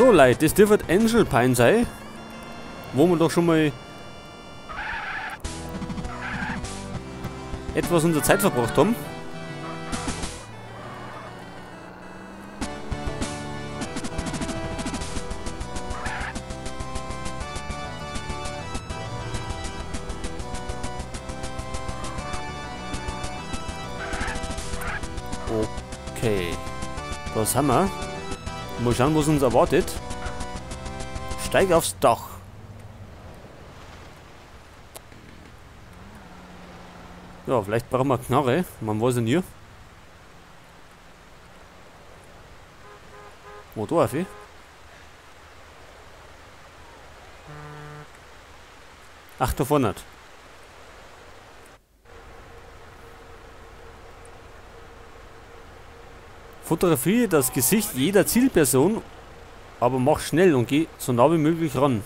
So Leute, das dürfte Angel Pine sein, wo wir doch schon mal etwas unsere Zeit verbracht haben. Okay, das haben wir. Mal schauen, was uns erwartet. Steig aufs Dach. Ja, vielleicht brauchen wir eine Knarre. Man weiß ja nie. Wo da auf? Ach, da vorne. Fotografiere das Gesicht jeder Zielperson, aber mach schnell und geh so nah wie möglich ran.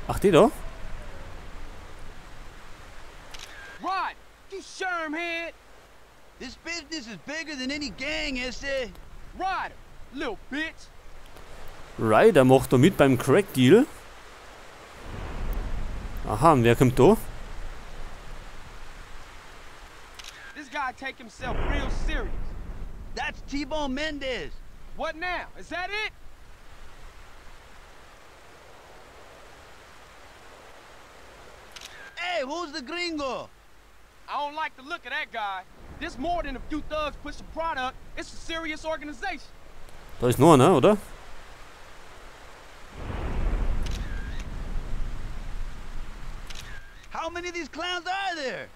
Ach, die da? Ryder macht da mit beim Crack Deal. Aha, und wer kommt da? Take himself real serious. That's T-Bone Mendez. What now? Is that it? Hey, who's the gringo? I don't like the look of that guy. This more than a few thugs pushing product. It's a serious organization. Da ist noch einer, oder? How many of these clowns are there?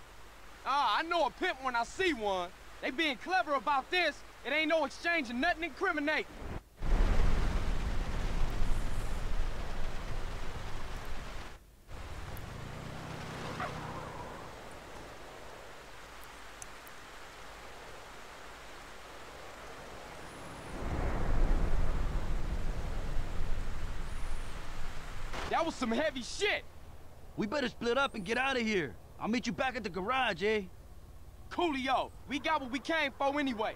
Ah, I know a pimp when I see one. They being clever about this. It ain't no exchange and nothing incriminating. That was some heavy shit. We better split up and get out of here. I'll meet you back at the garage, eh? Coolio, we got what we came for anyway.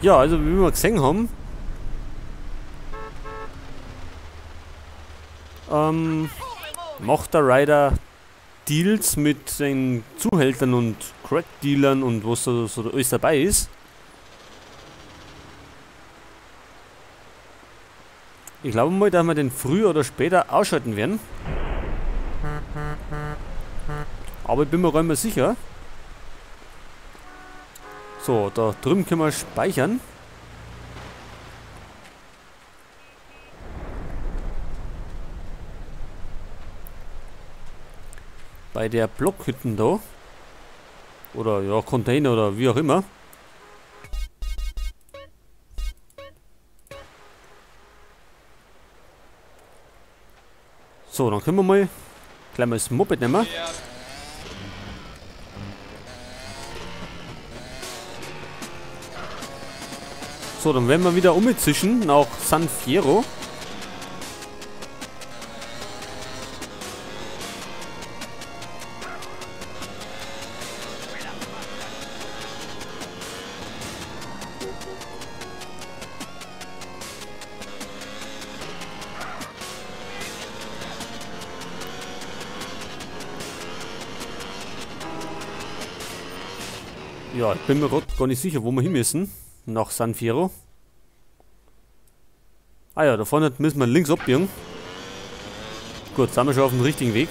Ja, also wie wir gesehen haben, macht der Ryder Deals mit den Zuhältern und Crack-Dealern und was da so alles dabei ist. Ich glaube mal, dass wir den früher oder später ausschalten werden. Aber ich bin mir gar nicht mehr sicher. So, da drüben können wir speichern. Bei der Blockhütten da. Oder ja, Container oder wie auch immer. So, dann können wir mal gleich mal das Moped nehmen. So, dann werden wir wieder umzischen nach San Fierro. Ja, ich bin mir grad gar nicht sicher, wo wir hin müssen. Nach San Fierro. Ah ja, da vorne müssen wir links abbiegen. Gut, sind wir schon auf dem richtigen Weg.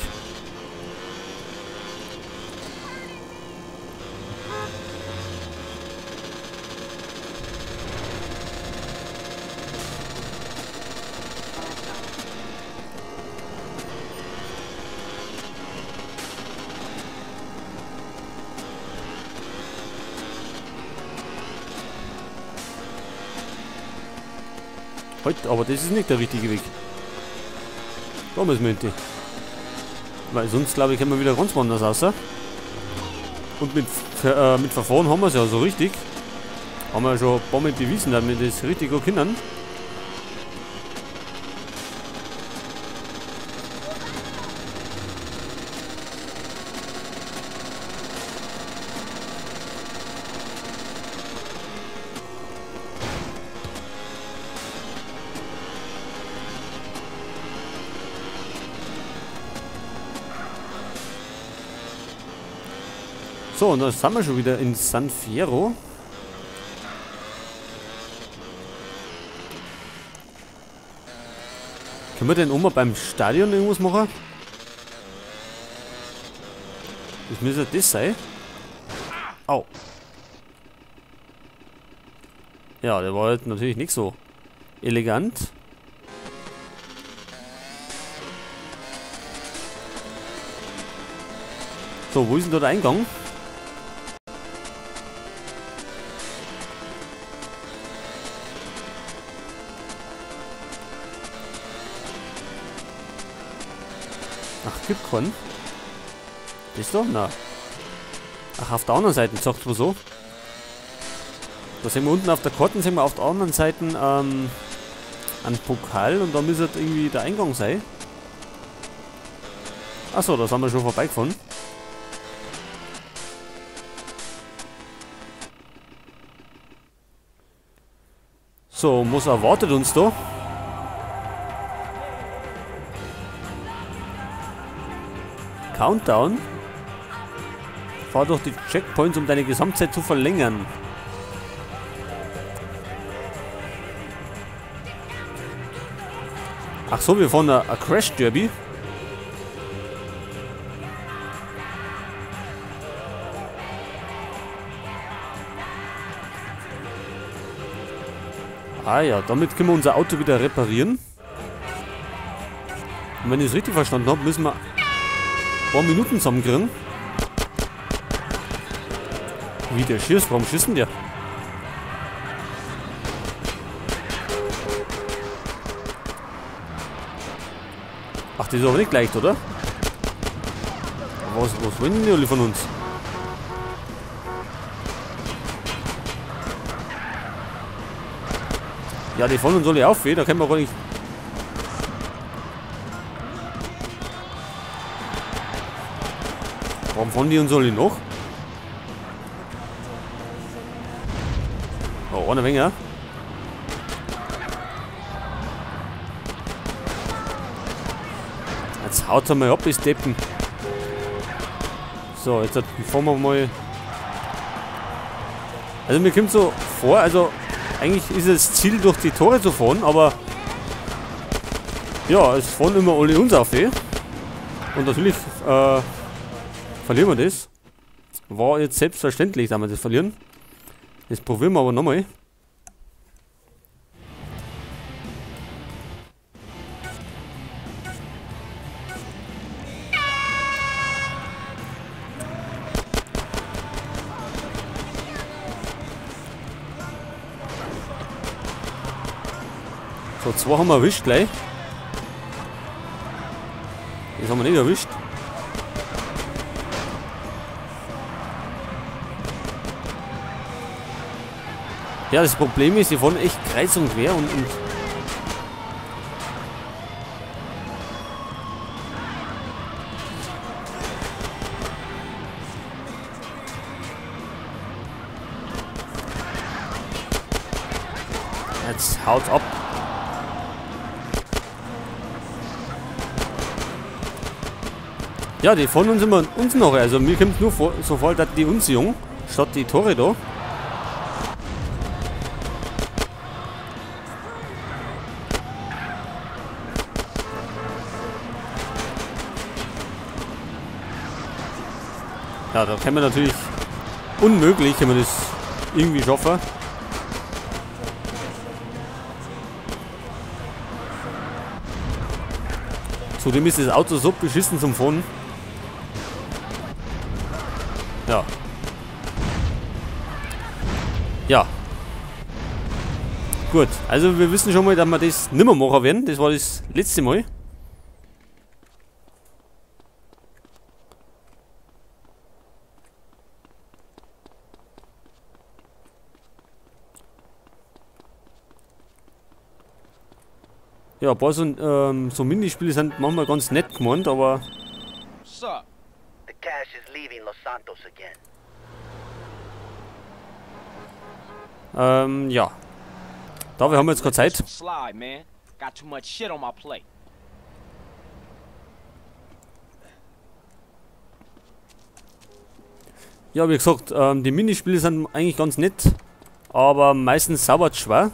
Halt, aber das ist nicht der richtige Weg. Da müssen wir hin. Weil sonst, glaube ich, kommen wir wieder ganz woanders raus. Und mit Verfahren haben wir es ja so richtig. Haben wir ja schon ein paar Mal bewiesen, dass wir das richtig gut können. So, und da sind wir schon wieder in San Fierro. Können wir denn auch mal beim Stadion irgendwas machen? Das müsste das sein. Au. Ja, der war halt natürlich nicht so elegant. So, wo ist denn da der Eingang? Ach, gibt keinen. Das da? Na. Ach, auf der anderen Seite, sagt man so. Da sehen wir unten auf der Karte, sehen wir auf der anderen Seite einen Pokal und da müsste irgendwie der Eingang sein. Achso, da sind wir schon vorbeigefahren. So, was erwartet uns da? Countdown. Fahr durch die Checkpoints, um deine Gesamtzeit zu verlängern. Ach so, wir fahren ein Crash Derby. Ah ja, damit können wir unser Auto wieder reparieren. Und wenn ich es richtig verstanden habe, müssen wir ein paar Minuten zusammenkriegen. Wie der schießt, warum schießt denn der? Ach, das ist aber nicht leicht, oder? Was wollen die alle von uns? Ja, die fahren uns alle auf, da können wir gar nicht. Warum fahren die uns alle noch? Oh, eine Menge. Jetzt haut er mal ab, die Deppen. So, jetzt fahren wir mal. Also mir kommt so vor, also eigentlich ist es Ziel, durch die Tore zu fahren, aber ja, es fahren immer alle uns auf, eh. Und natürlich verlieren wir das. War jetzt selbstverständlich, dass wir das verlieren. Das probieren wir aber nochmal. So, zwei haben wir erwischt gleich. Das haben wir nicht erwischt. Ja, das Problem ist, die fahren echt kreuz und quer und jetzt haut's ab. Ja, die fahren uns immer uns noch. Also mir kommt nur vor, so vor, dass die uns jung, statt die Tore da. Ja, da kann man natürlich unmöglich, wenn man das irgendwie schaffen. Zudem ist das Auto so beschissen zum Fahren. Ja. Ja. Gut, also wir wissen schon mal, dass wir das nimmer machen werden. Das war das letzte Mal. Ja, ein paar so Minispiele sind manchmal ganz nett gemeint, aber... The cash is leaving Los Santos again. Ja. Dafür haben wir jetzt keine Zeit. Ja, wie gesagt, die Minispiele sind eigentlich ganz nett, aber meistens sauber schwer.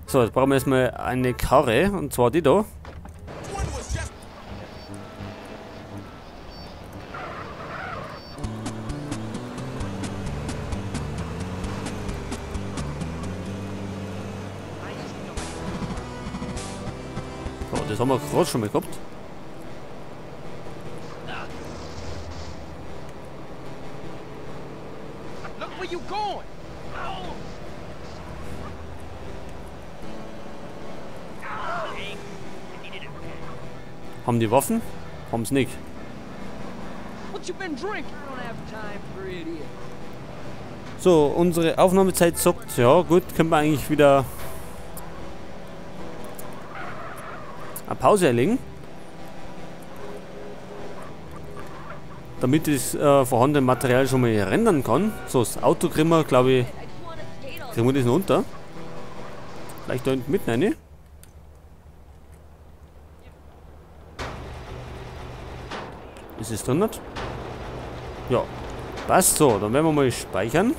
So, jetzt brauchen wir erstmal eine Karre, und zwar die da. So, das haben wir gerade schon mal gehabt. Look where you going. Haben die Waffen? Haben's nicht. So, unsere Aufnahmezeit sagt, ja gut, können wir eigentlich wieder eine Pause erlegen. Damit ich das vorhandene Material schon mal rendern kann. So, das Auto kriegen wir, glaube ich, kriegen wir das noch unter. Vielleicht da hinten mitten rein. Ist es drin nicht? Ja, passt so. Dann werden wir mal speichern.